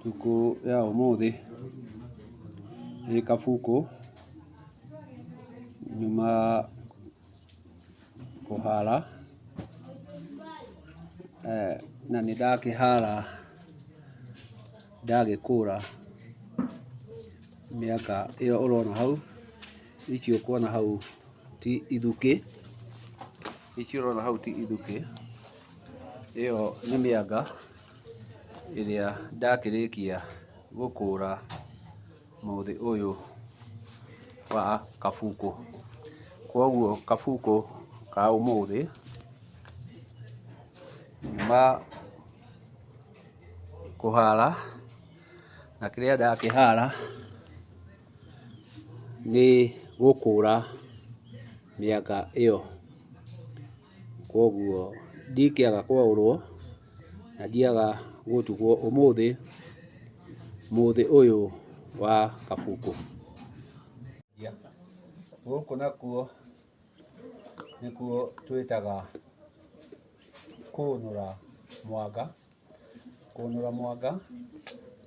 Thukũ ya ũmũthĩ ĩ Kabukũ, nyuma kũhara na nĩ ndakĩhara ndagĩkũra mĩanga ĩyo ũrona hau, icio ũkuona hau ti ithukĩ, icio ũrona hau ti ithukĩ, ĩyo nĩ mĩanga ĩrĩa ndakĩrĩkia gũkũra mũthĩ ũyũ wa Kabukũ. Koguo Kabukũ ka ũmũthĩ nyuma kũhara na kĩrĩa ndakĩhara nĩ gũkũra mĩanga ĩyo. Koguo ndikĩaga kwaũrwo na ndiaga gũtugwo ũmũthĩ, mũthĩ ũyũ wa Kabukũ. Gũkũ nakuo nĩkuo twĩtaga kũnũra mwanga, kũnũra mwanga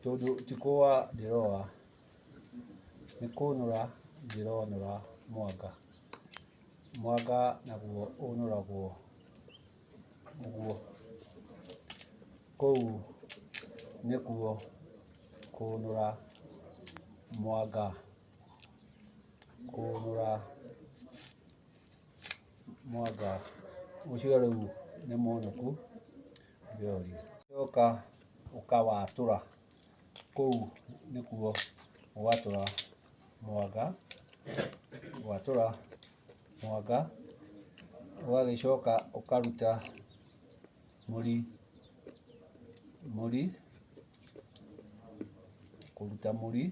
tondũ ti kũa ndĩroa, nĩ kũnũra ndĩronũra mwanga. Mwanga naguo ũnũragwo ũguo. Kũu nĩkuo kũnũra mwanga, kũnũra mwanga ũcio rĩu nĩ mũnũku. Ũgacoka ũkawatũra, kũu nĩkuo gwatũra mwanga, gwatũra mwanga, ũgagĩcoka ũkaruta mũri, mũri, kũruta mũri,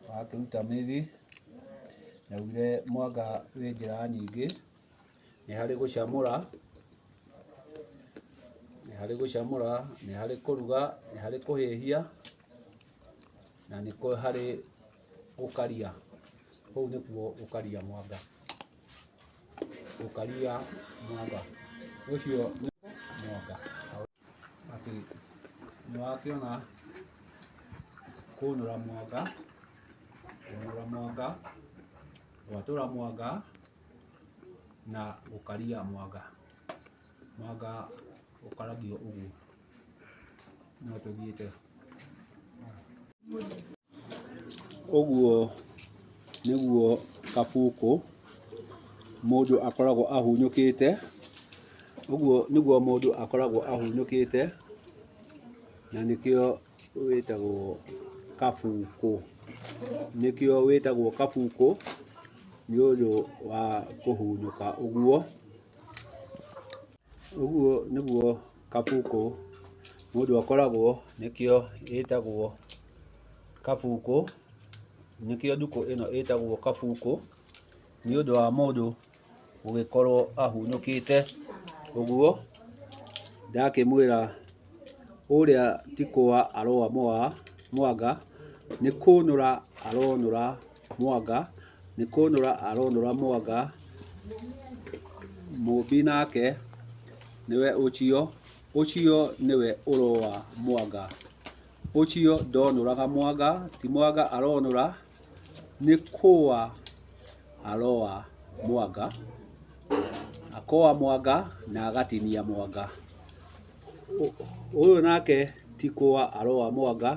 wakĩruta mĩri, ndaugire mwanga wĩ njĩra nyingĩ, nĩ harĩ gũcamũra, nĩ harĩ gũcamũra, nĩ harĩ kũruga, nĩ harĩ kũhĩhia, na nĩ harĩ gũkaria. Kũu nĩkuo gũkaria mwanga. Gũkaria mwanga. Ũcio nĩ mwanga. Atĩ nĩ wakĩona kũnũra mwanga, kũnũra mwanga, gwatũra mwanga na gũkaria mwanga. Mwanga ũkaragio ũguo. No tũthiĩte. Ũguo nĩguo kabũkũ mũndũ akoragwo ahunyũkĩte, ũguo nĩguo mũndũ akoragwo ahunyũkĩte, na nĩkĩo wĩtagwo kabũkũ. Nĩkĩo wĩtagwo kabũkũ nĩ ũndũ wa kũhunyũka ũguo. Ũguo nĩguo kabũkũ mũndũ akoragwo, nĩkĩo ĩtagwo kabũkũ, nĩkĩo ndukũ ĩno ĩtagwo kabũkũ, nĩ ũndũ wa mũndũ gũgĩkorwo ahunyũkĩte ũguo. Ndakĩmwĩra ũrĩa ti kũa aroa mwanga, nĩ kũnũra aronũra mwanga, nĩ kũnũra aronũra mwanga, Mũmbi nake nĩwe ũcio, ũcio nĩwe ũroa mwanga, ũcio ndonũraga mwanga, ti mwanga aronũra, nĩ kũa aroa mwanga, akoa mwanga na agatinia mwanga. Ũyũ nake ti kũa aroa mwanga,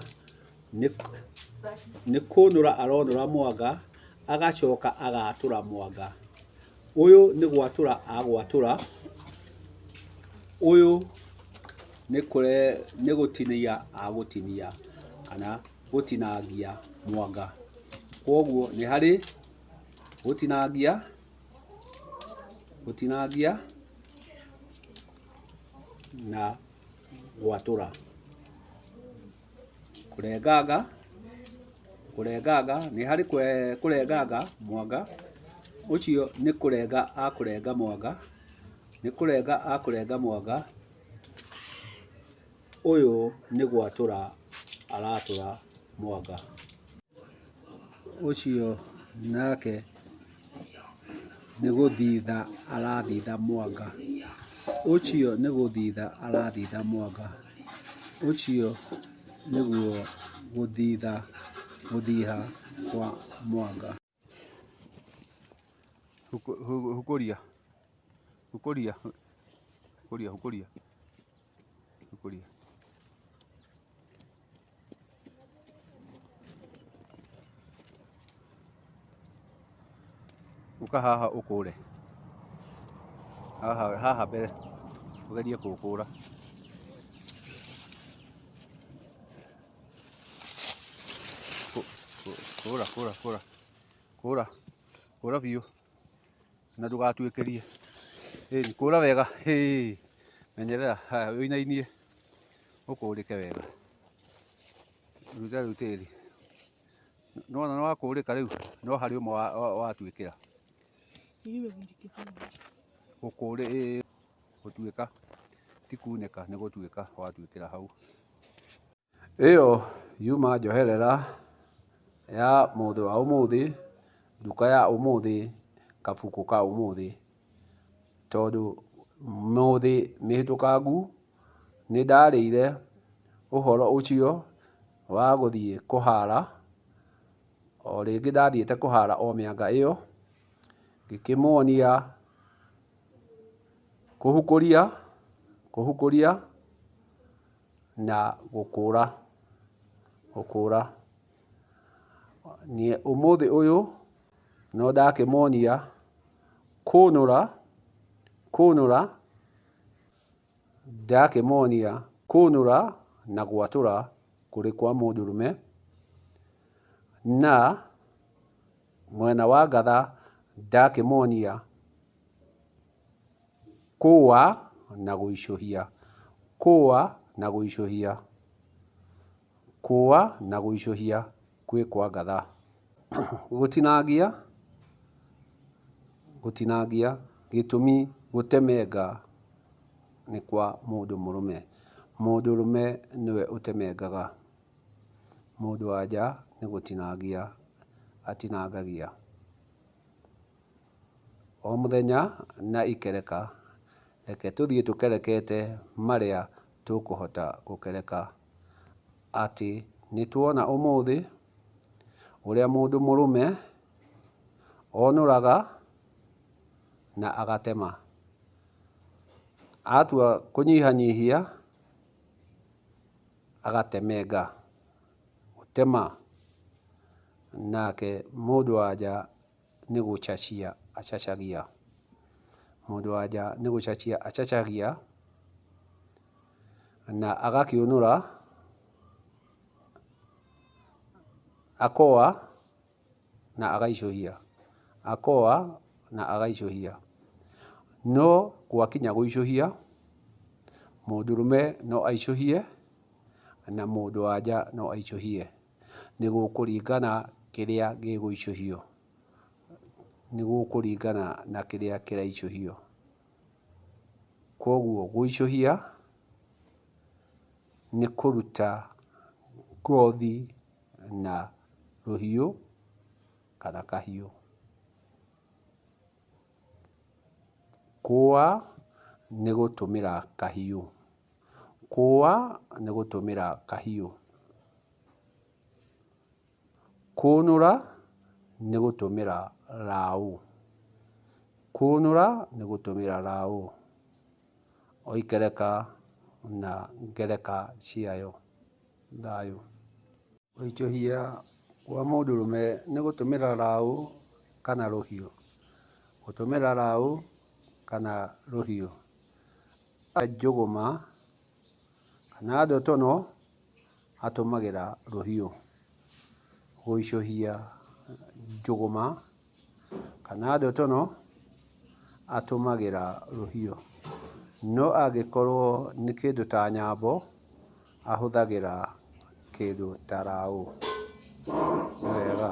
nĩ kũnũra aronũra mwanga, agacoka agatũra mwanga. Ũyũ nĩ gwatũra agwatũra, ũyũ nĩ gũtinia agũtinia kana gũtinangia mwanga. Kwoguo nĩ harĩ gũtinangia, gũtinangia na gwatũra. Kũrenganga, kũrenganga, nĩ harĩ kũrenganga mwanga, ũcio nĩ kũrenga akũrenga mwanga, nĩ kũrenga akũrenga mwanga, ũyũ nĩ gwatũra aratũra mwanga. Ũcio nake nĩ gũthitha arathitha mwanga, ũcio nĩ gũthitha arathitha mwanga. Ũcio nĩguo gũthiha kwa mwanga. Hukũria, hukũria, hukũria, hukũria, hukũria. Ũka haha ũkũre. Haha haha mbere ũgerie kũũkũra. Kũra kũra kũra kũra kũra biũ na ndũgatuĩkĩrie. Ĩni kũra wega ĩĩ menyerera haya ũinainie ũkũrĩke wega. Ruta rĩu tĩri. Nĩwona nĩwakũrĩka rĩu no harĩ ũmwe watuĩkĩra. Gũkũrĩ gũtuĩka ti kunĩka nĩ gũtuĩka watuĩkĩra hau. Ĩyo yuma njoherera ya mũthĩ wa ũmũthĩ, nduka ya ũmũthĩ, kabuku ka ũmũthĩ. Tondũ mũthĩ mĩhĩtũkangu nĩ ndarĩire ũhoro ũcio wa gũthiĩ kũhara, o rĩngĩ ndathiĩte kũhara o mĩanga ĩyo, ngĩkĩmuonia kũhukũria, kũhukũria na gũkũra, gũkũra. Niĩ ũmũthĩ ũyũ no ndakĩmonia kũnũra, kũnũra, ndakĩmonia kũnũra na gwatũra kũrĩ kwa mũndũrũme, na mwena wa ngatha ndakĩmonia kũa na gũicũhia, kũa na gũicũhia, kũa na gũicũhia kwĩ kwa ngatha. Gũtinangia, gũtinangia gĩtũmi gũtemenga nĩ kwa mũndũ mũrũme. Mũndũrũme nĩwe ũtemengaga, mũndũ wa nja nĩ gũtinangia atinangagia. O mũthenya na ikereka, reke tũthiĩ tũkerekete marĩa tũkũhota gũkereka. Atĩ nĩ tuona ũmũthĩ ũrĩa mũndũ mũrũme onũraga na agatema. Atua kũnyihanyihia agatemenga, gũtema. Nake mũndũ wa nja nĩ gũcacia acacagia. Mũndũ wa nja nĩ gũcacia acacagia na agakĩũnũra, akoa na agaicũhia, akoa na agaicũhia. No gwakinya gũicũhia, mũndũrũme no aicũhie na mũndũ wa nja no aicũhie. Nĩ gũkũringana kĩrĩa gĩgũicũhio. Nĩ gũkũringana na kĩrĩa kĩraicũhio. Koguo gũicũhia nĩ kũruta ngothi na rũhiũ kana kahiũ. Kũa nĩ gũtũmĩra kahiũ. Kũa nĩ gũtũmĩra kahiũ. Kũnũra nĩ gũtũmĩra raũ. Kũnũra nĩ gũtũmĩra raũ. O ikereka na ngereka ciayo. Thayũ. Gũicũhia kwa mũndũrũme nĩ gũtũmĩra raũ kana rũhiũ. Gũtũmĩra raũ kana rũhiũ. Njũgũma kana ndotono atũmagĩra rũhiũ. Gũicũhia njũgũma kana ndotono atũmagĩra rũhiũ. No angĩkorwo nĩ kĩndũ ta nyambo, ahũthagĩra kĩndũ ta raũ. Nĩ wega.